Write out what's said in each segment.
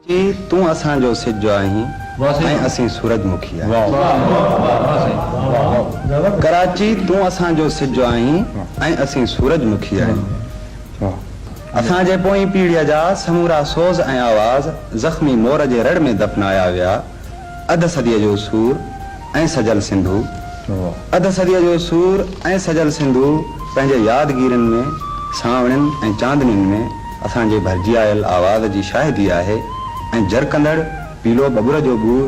چي، تون اسان جو سج آهين ۽ اسين سورج مکي آهيون. ڪراچي، تون اسان جو سج آهين ۽ اسين سورج مکي آهيون. اسان جي پوئين پيڙهيء جا سمورا سوز ۽ آواز زخمي مور جي رڙ ۾ دفنايا ويا. اڌ صديء جو سور ۽ سجل سنڌو اڌ صديء جو سور ۽ سجل سنڌو پنهنجي يادگيرين ۾، سانوڻين ۽ چاندنين ۾ اسان جي ڀرجي آيل آواز جي شاهدي آهي ۽ جرڪندڙ پيلو ٻٻر جو ٻور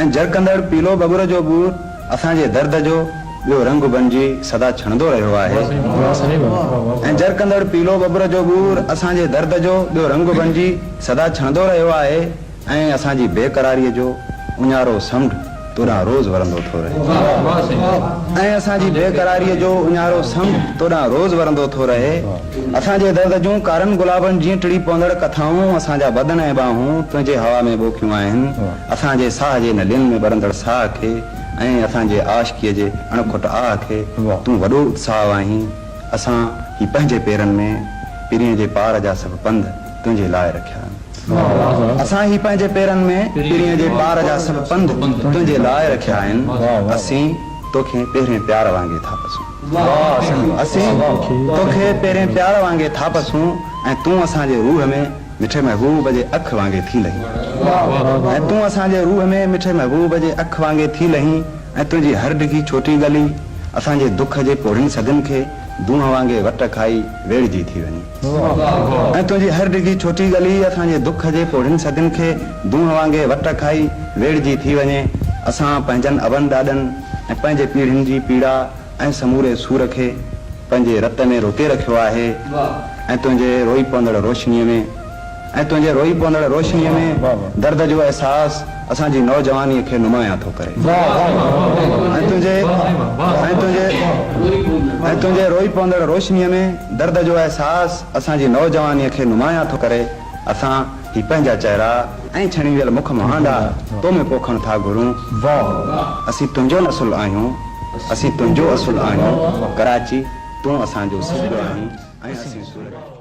۽ جرڪندڙ پيلو ٻٻر جو ٻور اسان جي درد جو ٻيو رنگ بنجي سدا ڇڻندو رهيو آهي ۽ جرڪندڙ پيلو ٻٻر جو ٻور اسان جي درد جو ٻيو رنگ بنجي سدا ڇڻندو رهيو آهي. ۽ اسان جي بي قراريء جو اڃارو سمنڊ توڏانهن روز ورندو ٿو رهي. ۽ اسان جي بي قراريء جو اڃارو سمنڊ توڏانهن روز ورندو ٿو رهي. اسان جي درد جون ڪارن گلابن جيئن ٽڙي پوندڙ ڪٿائون اسان جا بدن ۽ ٻانهون تنهنجي هوا ۾ ٻوڪيون آهن. اسان جي ساهه جي نلين ۾ ٻرندڙ ساهه کي ۽ اسان جي عاشقيء جي اڻ کٽ آهه کي تون وڏو اتساهه آهين. اسان هي پنهنجي پيرن ۾ پرينء جي پار جا سڀ پنڌ تنهنجي لاء رکيا آهن. اسان هي پنهنجي پيرن ۾ پرينء جي پار جا سڀ پنڌ تنهنجي لاء رکيا آهن. اسين توکي پهرين پيار وانگي ٿا پسون. اسين توکي پهرين پيار وانگي ٿا پسون ۽ تون اسان جي روح ۾ مٺي محبوب جي اک وانگي ٿي لهين. ۽ تون اسان جي روح ۾ مٺي محبوب جي اک وانگي ٿي لهين ۽ تنهنجي هر ڊگهي ڇوٽي ڳلي اسان جي دک جي پوڙهين صدين کي دونهن وانگي وٽ کائي ويڙهجي ٿي وڃي. ۽ تنهنجي هر ڊگهي ڇوٽي ڳلي اسان جي دک جي پوڙهين صدين کي دونهن وانگي وٽ کائي ويڙهجي ٿي وڃي. اسان پنهنجن ابن ڏاڏن ۽ پنهنجي پيڙهين جي پيڙا ۽ سموري سور کي پنهنجي رت ۾ روڪي رکيو آهي ۽ تنهنجي روئي پوندڙ روشنيء ۾. ۽ تنهنجي روئي پوندڙ روشنيء ۾ درد جو احساس اسان جي نوجوانيء کي نمايان ٿو ڪري. ۽ تنهنجي ۽ تنهنجي ۽ تنهنجي روئي پوندڙ روشنيء ۾ درد جو احساس اسان جي نوجوانيء کي نمايان ٿو ڪري. اسان هي پنهنجا چهرا ۽ ڇڻي ويل مک مهانڊا تو ۾ پوکڻ ٿا گهرون. اسين تنهنجو نسل آهيون. اسين تنهنجو اصل آهيون. ڪراچي، تون اسان جو سج آهين ۽ اسين سورج.